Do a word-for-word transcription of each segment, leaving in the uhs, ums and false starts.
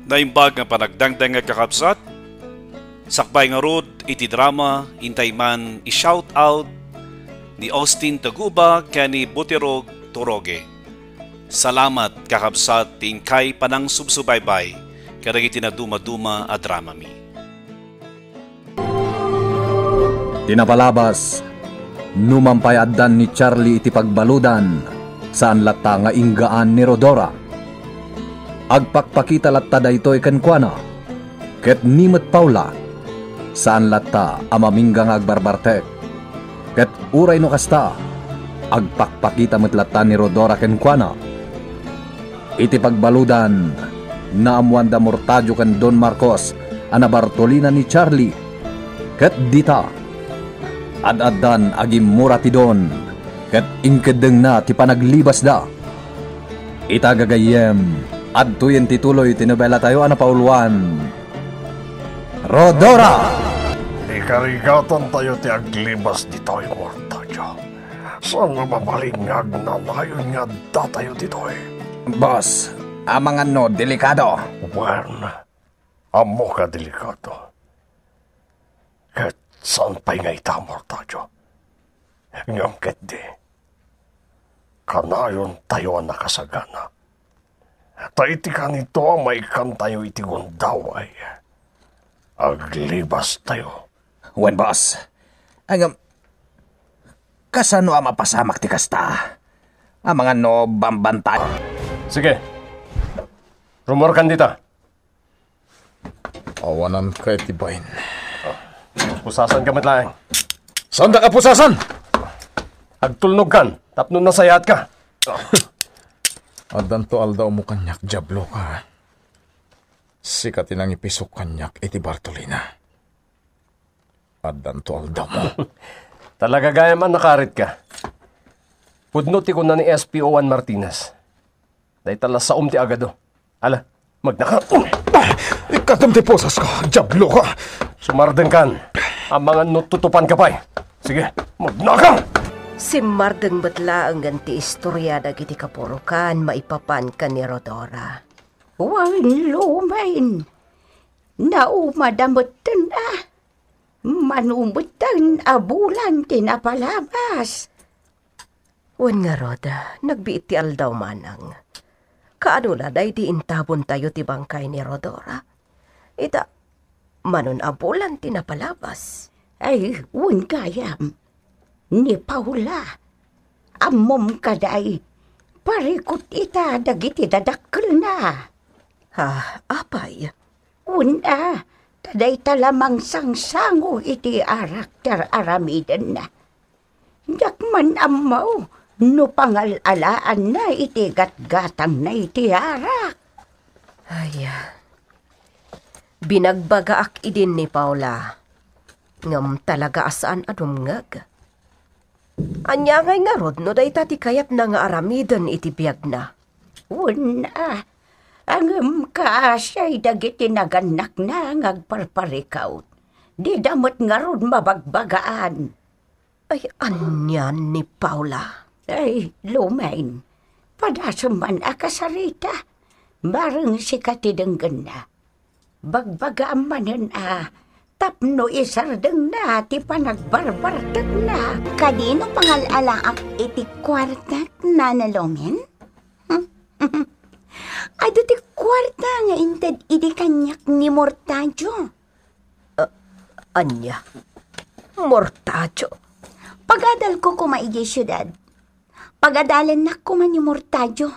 Naimbag nga panagdangdang nga kakabsat, sakbay ngarud iti drama, intay man i-shout out ni Austin Taguba ken ni Butirog Turoge. Salamat, kakabsat, ti inkay panangsubsubaybay kadagiti nadumaduma a dramami. Ti napalabas, numan pay addan ni Charlie iti pagbaludan, saan latta nga inggaan ni Rodora. Agpakpakita latta daytoy kenkuana, ket ni met Paula, saan latta a mamingga nga agbarbartek. Ket uray no kasta, agpakpakita met latta ni Rodora kenkuana. Iti pagbaludan, naammoan da Mortadio ken Don Marcos a nabartolina ni Charlie. Ket dita, ad-addan agimmura ti Don, ket inkeddengna ti panaglibasda. Ita gagayyem, adtoyen ti tuloy ti nobelatayo a napauluan. Rodora! Ikarigatantayo ti aglibas ditoy, Mortadio. Saan nga mabalin nga agnanayon nga addatayo ditoy? Boss, amangan no delikado? Wen, ammo ka delikado. Ket saan pay nga ita, Mortadio? Ngem ketdi, kanayontayo a nakasagana. Ta iti kanito a maikkantayo iti gundaway, aglibastayo. Wen, boss. Ngem, kasano a mapasamak ti kasta? Amangan no bambantayo. Sige. Rumorkan dita. Awananka iti bain. Pusasanka met laeng. Saandak a pusasan! Agtulnogkan tapno nasayaatka. Addanto aldawmo kaniak, Diabloka. Sika ti nangipisok kaniak iti bartolina. Addanto aldawmo. Talaga gayam a nakaritka. Pudno ti kuna ni S P O Juan Martinez. Dayta la saom ti agado. Ala, magnaka. Ikkatem ti pusaska, Diabloka! Sumardengkan. Amangan no tutupanka pay. Sige, magnaka! Simmardeng met laengen ti istoria dagiti kapurokan maipapan ken ni Rodora. Wen, lumen. Naumada metten a. Mano metten a bulan ti napalabas. Wen ngarud, nagbiit ti aldaw manang. Kaano la daydi intabontayo ti bangkay ni Rodora? Ita, manon a bulan ti napalabas. Ay, wen gayam. Ni Paula, ammom kadi, parikut ita dagiti dadakkelna. Ha, apay? Wen a, ta dayta la mangsangsango iti arak ti ar-aramidenna. Diak man ammo no pangal-alaanna iti gatgatangna iti arak. Ay, binagbagaak idin ni Paula, ngem talaga a saan a dumngeg. Ania ngay ngarud no dayta ti kayatna nga aramiden iti biagna? Wen a, ngem kaasiay dagiti nagannakna nga agparparikut. Dida met ngarud mabagbagaan. Ay, anian ni Paula? Ay, lumen. Padasem man a kasarita. Bareng sika ti denggenna. Bagbagaam manen a tapno isardengna ti panagbarbartekna. Kadino pangal-alaak iti kuartak, Nana Lumen? Adu ti kuarta nga inted idi kaniak ni Mortadio. Ah, ania? Mortadio? Pagadalko koma idiay siudad. Pagadalennak koma ni Mortadio.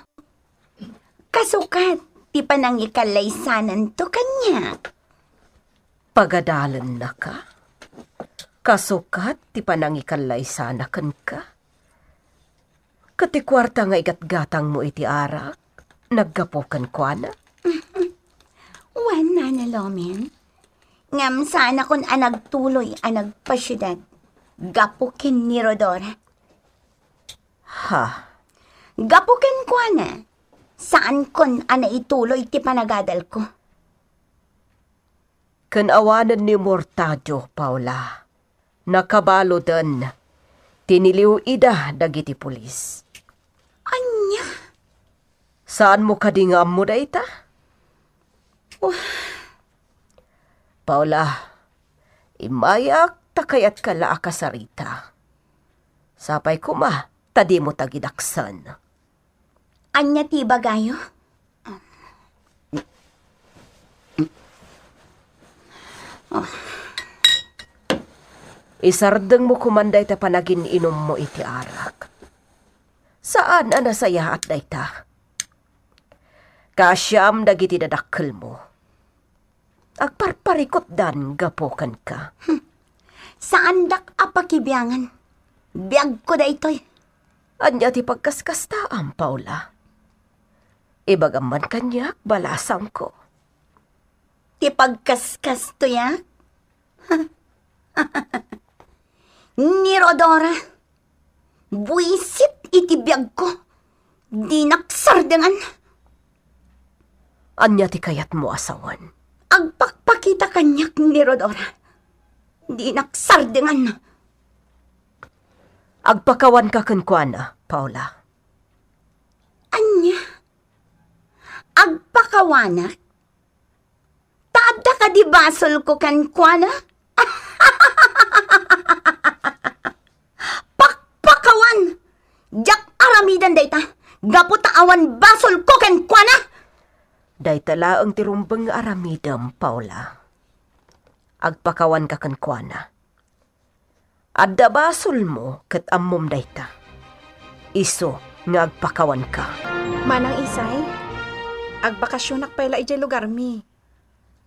Kasukat ti panangikalaysananto kaniak. Pagadalennaka? Kasukat ti panangikallaysana kenka? Ket ti kuarta nga igatgatangmo iti arak, naggapu kenkuana? Wen, Nana Lomen. Ngem saanakon a nagtuloy a nagpasiudad gapu ken ni Rodora. Ha? Gapu kenkuana, saankon a naituloy ti panagadalko. Ken awanen ni Mortadio, Paula, nakabaluden ti niliw-ida dagiti pulis. Ania? Saanmo kadi nga ammo dayta? Oh. Paula, immayak ta kayatka la a kasarita. Sapay koma ta dimo tagidaksan. Ania ti ibagayo? Isardengmo koman dayta panagin-inummo iti arak. Saan a nasayaat dayta. Kaasiam dagiti dadakkelmo. Agparparikutdan gapu kenka. Hmm. Saandak a pakibiangan. Biagko daytoy. Ania ti pagkaskastaam, Paula? Ibagam man kaniak, balasangko. Ti pagkaskastoyak? Ni Rodora, buisit iti biagko. Dinak sardengan. Ania ti kayatmo a sawen? Agpakpakita kaniak ni Rodora. Dinak sardengan. Agpakawanka kenkuana, Paula. Ania? Agpakawanak? Ta adda kadi basolko kenkuana? Pakpakawan! Diak aramiden dayta, gapu ta awan basolko kenkuana! Dayta laeng ti rumbeng nga aramidem, Paula. Agpakawanka kenkuana. Adda basolmo ket ammom dayta. Isu nga agpakawanka. Manang Isay, agbakasionak pay la idiay lugarmi.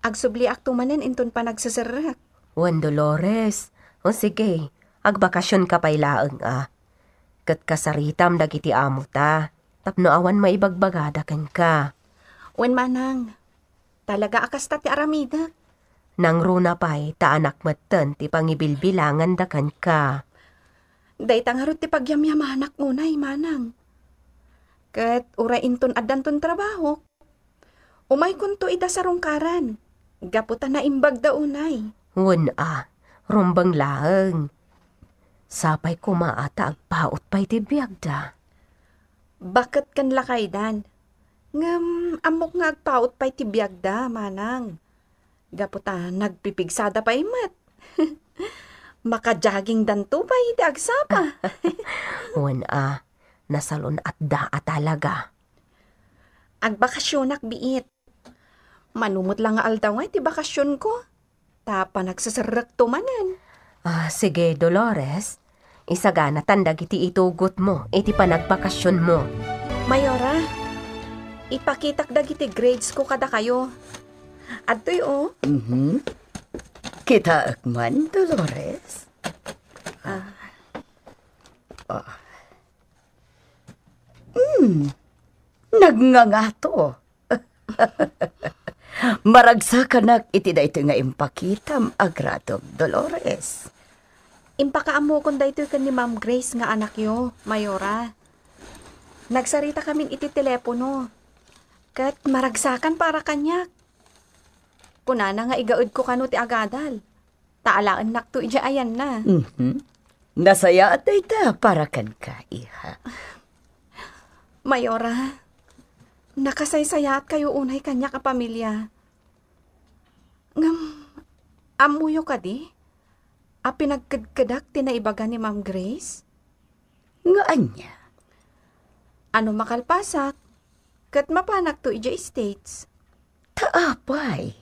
Agsubliakto manen inton panagseserrek. Wen, Dolores. O sige, agbakasionka pay laeng a. Ket kasaritam dagiti amota tapno awan maibagbagada kenka. Wen, Manang. Talaga a kasta ti aramidek. Nangruna pay ta anak metten ti pangibilbilanganda kenka. Dayta ngarud ti pagyamyamanak unay, Manang. Ket uray inton addanton trabahok, umaykonto ida sarungkaran, gapu ta naimbagda unay. Wen a, rumbeng laeng. Sapay koma a ta agpaut pay ti biagda. Baket ken lakaydan. Ngem ammok nga agpaut pay ti biagda, Manang. Gapu ta nagpipigsada pay met. Makajagingdanto pay iti agsapa. Wen a, nasalun-atda a talaga. Agbakasionak biit. Mano met la nga aldaw nga iti bakasionko, ta panagseserrekto manen. Ah, sige, Dolores. Isaganatan dagiti itugotmo iti panagbakasionmo. Mayora, ipakitak dagiti gradesko kadakayo. Adtoy, o. Mhm. Kitaek man, Dolores. Ah. Ah. Hmm. Nagngangato. Maragsakanak iti daytoy nga impakitam a gradom, Dolores. Impakaammokon daytoy ken ni Ma'am Grace nga anakyo, Mayora. Nagsaritakamin iti telepono. Ket maragsakan para kaniak. Kunana nga igaedko kano ti agadal. Ta alaennakto idiay ayanna. Mhm. Nasayaat dayta para kenka, iha. Mayora, nakasaysayaatkayo unay kaniak a pamilia. Ngem, ammoyo kadi a pinagkedkedak ti naibaga ni Ma'am Grace? Nga ania? A no makalpasak, ket mapanakto idiay States. Ta apay?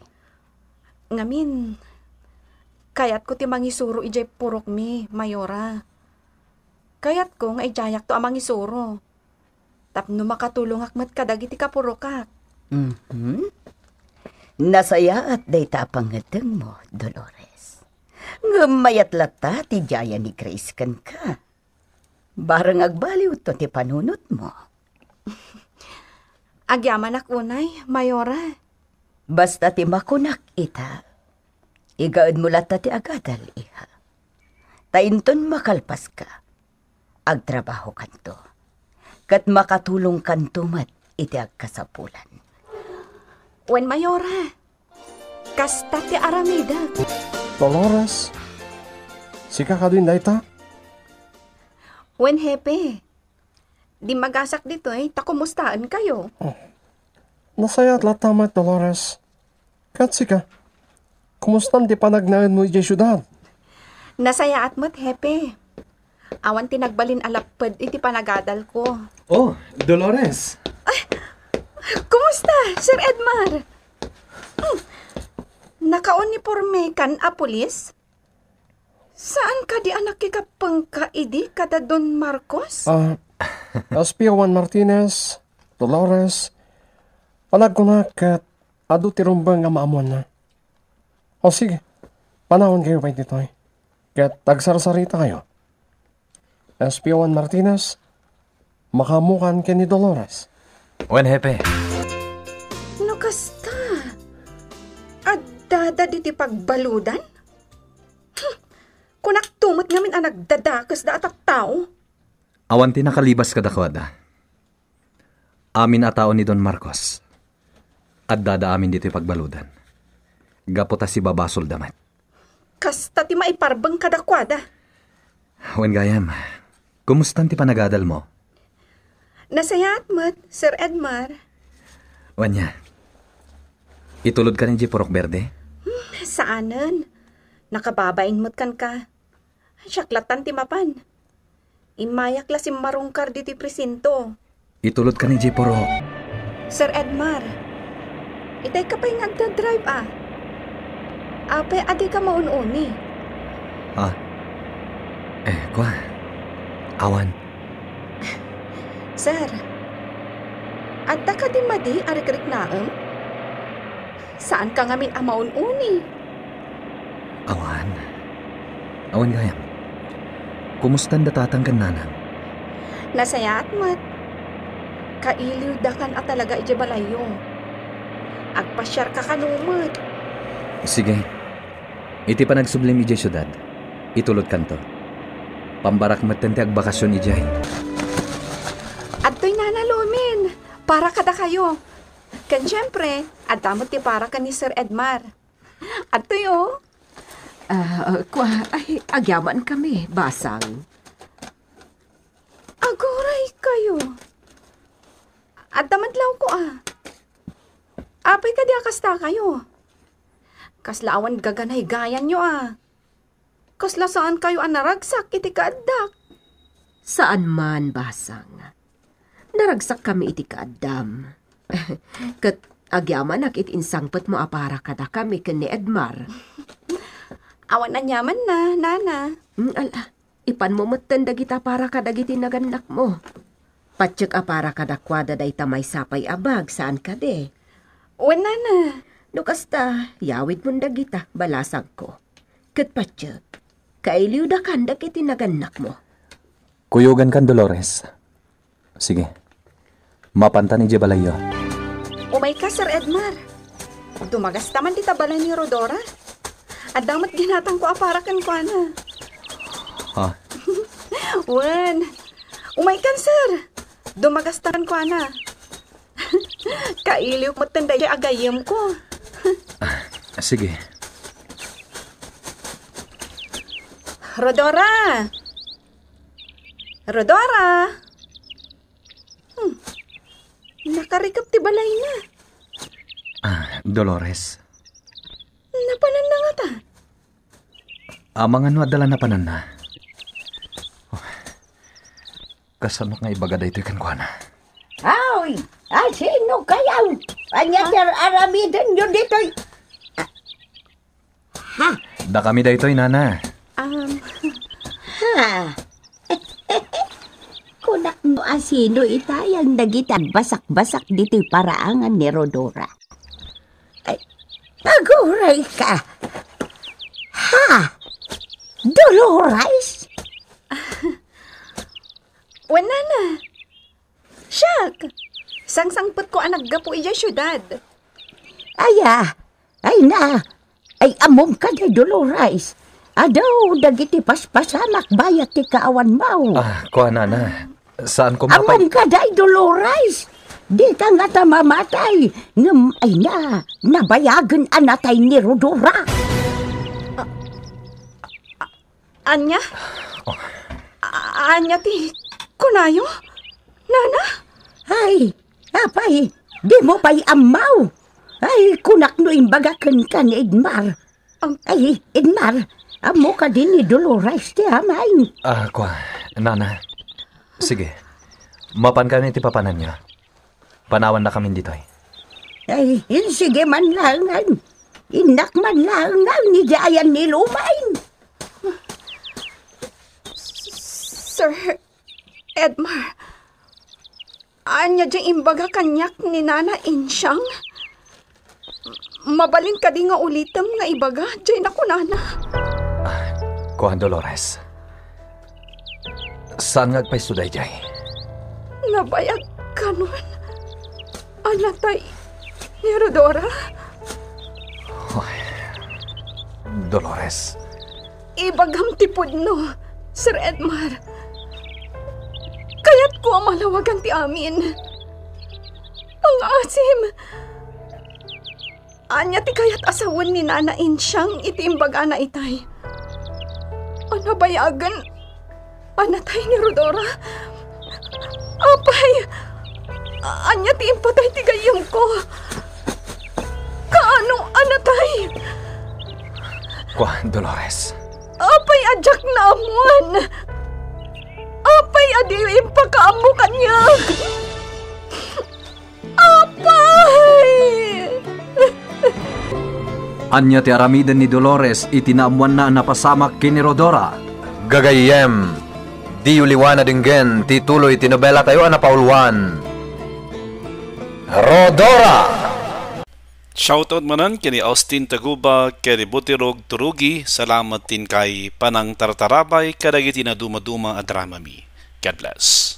Ngamin, kayatko ti mangisuro idiay purokmi, Mayora. Kayatko nga idiayakto a mangisuro. Tapno makatulongak met kadagiti kapurokak. Mhm. Nasayaat dayta a pangngeddengmo, Dolores. Ngem mayat latta ti diayan ni Grace kenka. Bareng agbaliwto ti panunotmo. Agyamanak unay, Mayora. Basta ti makunak ita, igaedmo latta ti agadal, iha. Ta inton makalpaska, agtrabahokanto. Ket makatulongkanto met iti agkasapulan. Wen, Mayora, kasta ti aramidek. Dolores, sika kadin dayta? Wen, Hepe. Dimmagasak ditoy, ta kumustaenkayo? Oh. Nasayaat latta met, Dolores. Ket sika, kumustan ti panagnaedmo idiay siudad? Nasayaat met, Hepe. Awan ti nagbalin a lapped iti panagadalko. Oh, Dolores! Kumusta, Sir Edmar? Hmm. Nakaunipormekan a pulis? Saan kadi a nakikappengka idi kada Don Marcos? Ah, S P Juan Martinez, Dolores, panagkunak ket adu ti rumbeng nga maammoanna. O sige, panawankayo pay ditoy. Ket agsarsarita kayo. S P Juan Martinez, makaammokan ken ni Dolores. Wen, Hepe. No kasta, addada ditoy pagbaludan? Hmm, kunakto met ngamin a nagdadakesda a tattao. Awan ti nakalibas kadakuada. Amin a tao ni Don Marcos, addada amin ditoy pagbaludan. Gapu ta sibabasolda met. Kasta ti maiparbeng kadakuada. Wen gayam, kumustan ti panagadalmo? Nasayaat met, Sir Edmar. Wen ania, itulodkan idiay purok berde? Hmm, saanen. Nakababain met kenka. Siak lattan ti mapan. Immayak la simmarungkar ditoy presinto. Itulodkan idiay purok. Sir Edmar, itayka pay nga agdadrive a. Apay a dika maun-uni? Ah. Eh, kua. Awan. Sir, adda kadi madi a rikriknaem? Saanka ngamin a maun-uni? Awan. Awan gayam. Kumustan da tatang ken nanang? Nasayaat met. Kailiwdakan a talaga idiay balayyo. Agpasiarka kano met. Sige. Iti panagsublim idiay siudad, itulodkanto. Pambarak metten ti agbakasyon idiay. Adtoy, Nana Lumin, para kadakayo. Ken siempre, adda met ti para ken ni Sir Edmar. Adtoy, o. Ah, kua, ay, agyamankami, basang. Aguray kayo. Adda met lawko a. Apay kadi a kasta kayo? Kasla awan gaganaygayanyo a. Kasla saan kayo a naragsak iti kaaddak? Saan man, basang. Naragsakkami iti kaaddam. Ket agyamanak iti insangpetmo a para kadakami ken ni Edmar. Awan aniamanna, Nana. Mm, ala, ipanmo metten dagita para kadagiti nagannakmo. Patiek a para kadakuada dayta maysa pay a bag, saan kadi? Wen, Nana. No kasta, yawidmon dagita, balasangko. Ket patiek, kailiwdakan dagiti nagannakmo. Kuyogankan, Dolores. Sige. Mapantan idiay balayyo. Umayka, Sir Edmar. Dumagasta man dita balay ni Rodora. Adda met ginatangko a para kenkuana. Ha? Wen. Umaykan, sir. Dumagasta kenkuana. Kailiw metten daydiay a gayyemko. Ah, sige. Rodora! Rodora! Hmm. Nakarikep ti balayna. Ah, Dolores. Napananna ngata? Amangan no adda la napananna. Oh. Kasano nga ibaga daytoy kenkuana? Ay, asino kayaw? Ania ti ar-aramidenyo ditoy? Ha? Dakami daytoy, Nana. Um, ha? Kunak no asino itay ang dagiti agbasakbasak ditoy paraangan ni Rodora. Ay, aguray ka. Ha? Dolores? Wen, Nana. Siak! Sangsangpetko a naggapu idiay siudad. Aya, ay na, ay ammom kadi, Dolores. Adu dagiti paspasamak bayat ti kaawanmo. Ah, kua, Nana. Saanko mapay- Ammom kadi, Dolores. Dika ngata mamatay. Ngem ay na, nabayagen a natay ni Rodora. Ania? Oh. A-, ania ti kunayo? Nana? Ay, apay, dimo pay ammo? Ay, kunak no imbaga kenka ni Edmar. Ay, Edmar, ammo kadi ni Dolores ti amaen? Ah, kua, nana. Sige. Mapankayo iti papananyo. Panawannakamin ditoy. Ay, insige man laengen. Innak man laengen iti ayan ni Lumain. Sir Edmar, ania diay imbaga kaniak ni Nana Insiang? Mabalin kadi nga ulitem nga ibaga diay nakunana? Ah, kua, Dolores. Saan nga agpayso daydiay? Nabayag kanon a natay ni Rhodora? Ay, Dolores. Ibagam ti pudno, Sir Edmar. Kayatko a malawagan ti amin. Pangaasim! Ania ti kayat a sawen ni Nana Insiang iti imbagana itay? A nabayagen a natay ni Rhodora? Apay, ania ti impatay ti gayyemko? Kaano a natay? Kua, Dolores. Apay a diak naammuan? Apay a diyo impakaammo kaniak? Apay! Ania ti aramiden ni Dolores iti naammoanna a napasamak ken ni Rhodora? Gagayyem, diyo liwa nadenggen ti tuloy ti nobelatayo a napauluan, Rhodora! Shoutout manen ken ni Austin Taguba ken ni Butirog Turugi. Salamat ti inkay panangtartarabay kadagiti nadumaduma a dramami. God bless.